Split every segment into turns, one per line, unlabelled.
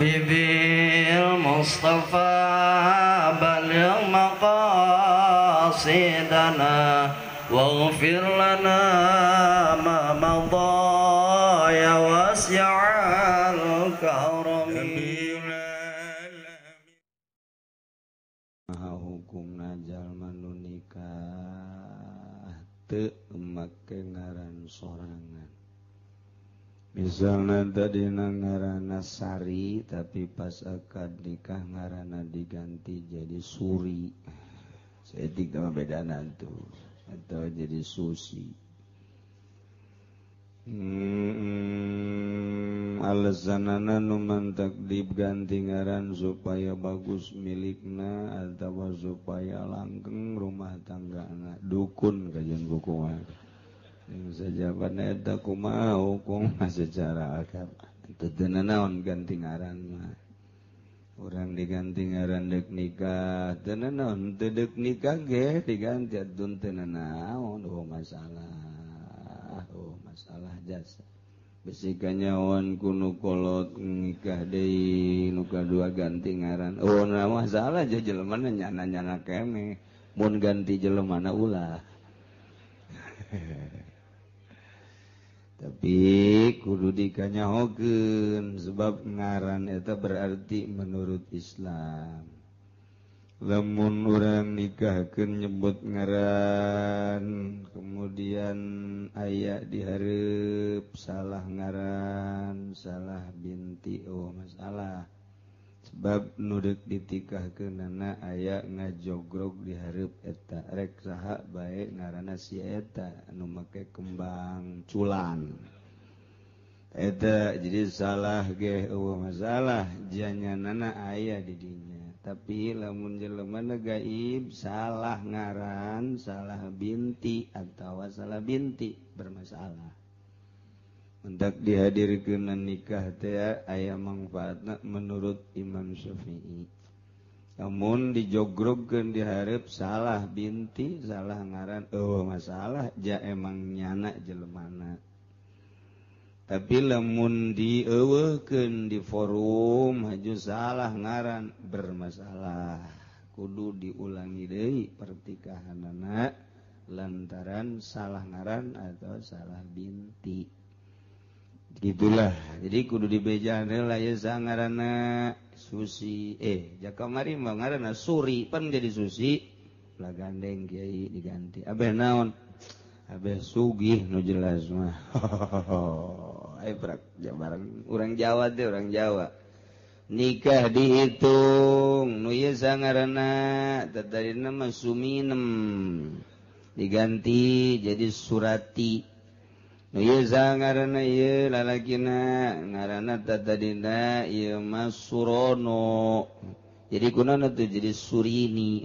بالمصطفى بلغ مقاصدنا واغفر لنا ما مضى يا واسع الكرم.
Hukumna jalma nu nikah teu make ngaran sorangan. Misalnya tadi ngaranna Sari, tapi pas akad nikah ngaranna diganti jadi Suri. Seetik sama bedana tuh, atau jadi Susi. Alasanana nu mantak diganti ngaran supaya bagus milikna atau supaya langgeng rumah tanggana. Dukun kajian buku mah. Yang sajaban eta kumaha hukum secara agama. Teu naon ganti ngaran mah. Urang diganti ngaran deuk nikah, teu naon teu deuk nikah ge diganti atuh teu naon, oh masalah. Oh masalah jasa. Bisi kanyawan ku nu kolot nikah deui nu kadua ganti ngaran. Oh nah masalah aja jelemana nyana-nyana keneh. Mun ganti jelemana ulah. Tapi kudu dikanyahokeun sebab ngaran eta berarti menurut Islam. Lamun urang nikahkeun nyebut ngaran, kemudian aya dihareup salah ngaran, salah binti, oh masalah. Sebab nu deuk ditikahkeunana aya ngajogrog dihareup eta rek saha bae ngaranna si eta anu make kembang culan. Eta jadi salah ge eueuh masalah janyanana aya di dinya. Tapi lamun jelemana gaib salah ngaran, salah binti atawa salah binti bermasalah. Mendak dihadirkeun nikah teh aya mangfaatna menurut Imam Syafi'i. Namun dijogrogkeun dihareup salah binti, salah ngaran, eueuh masalah ja emang nyana jelemana. Tapi lamun dieuweuhkeun di forum haju salah ngaran bermasalah. Kudu diulangi deui pertikahanana lantaran salah ngaran atau salah binti. Gitulah. Jadi kudu dibejaan heula ye ngaranna Susi. Jakamari mah ngaranna Suri pan jadi Susi. Lah gandeng kiai diganti. Abeh naon? Abeh sugih nu jelas mah. Ayo prak bareng urang Jawa teh urang Jawa. Nikah dihitung nu ieu sangaranna tadina mah Suminem. Diganti jadi Surati. Nu ieu sangaranna ieu lalakina ngaranna tadina ieu mah Surono. Jadi kunaon tuh jadi Surini.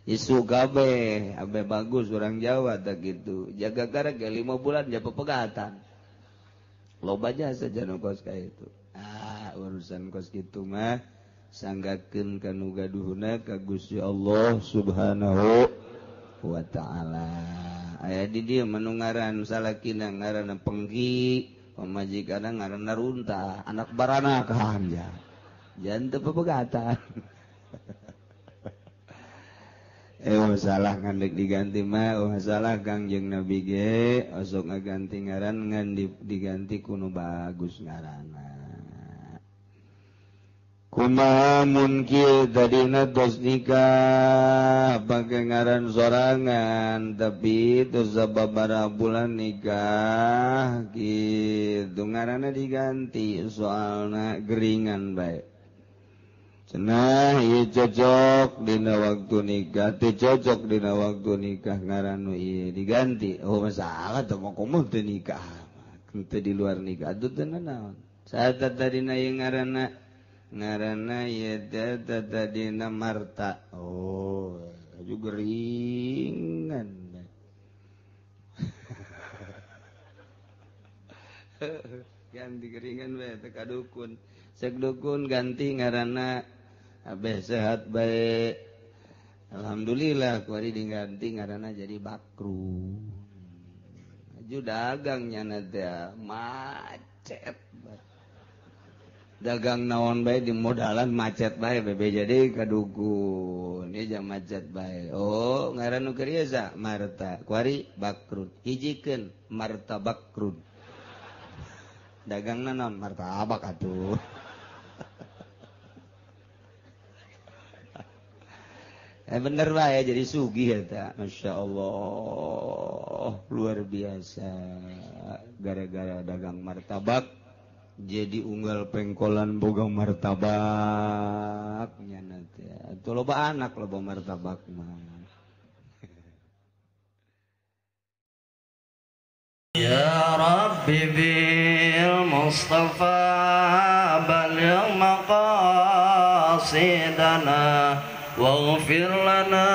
Isu kabeh, abe bagus orang Jawa tak gitu. Jaga karek 5 bulan ja pepegatan. Loba jasa janu kos ka itu. Ah, urusan kos kitu mah sanggakeun ka nu gaduhna ka Gusti Allah Subhanahu wa taala. Aya di dieu mah nu ngaran salakina ngaranna Pengki, pamajikanna ngaranna Runtah, anak baranakan ja. Jangan teu pepegatan. Masalah kan dek diganti mah, masalah Kangjeng Nabi ge osok ngaganti ngaran ngan diganti kuno bagus ngaranna. Kumaha mun kieu tadina tos nikah pake ngaran sorangan tapi tos sababaraha bulan nikah kitu ngaranna diganti soalna geringan bae. Cenah ieu cocok dina waktu nikah, teu cocok dina waktu nikah ngaran nu ieu diganti. Oh masalah teh mah komo teu nikah. Teu di luar nikah atuh teu nanaon. Saat tadina ieu ngaranna ngaranna ieu teh tadina Marta. Oh, aju geringan. Ganti geringan we teh ka dukun. Sek dukun ganti ngaranna abeh sehat baik. Alhamdulillah kuari diganti ngaranna jadi Bakru. Aju dagangnya teh macet. Dagang naon bae di modalan macet bae bebe jadi ka dukun. Ieu jang macet bae. Oh, ngaran nu keur ieu sa Marta. Kuari Bakrun. Hijikeun Marta Bakrun. Dagangna naon martabak atuh. Bener bae jadi sugih eta. Masya Allah, luar biasa. Gara-gara dagang martabak jadi unggal pengkolan boga martabak nyana teh. Atuh loba anak loba martabak mah.
Ya Rabbi bil Mustafa baligh maqasidana waghfir lana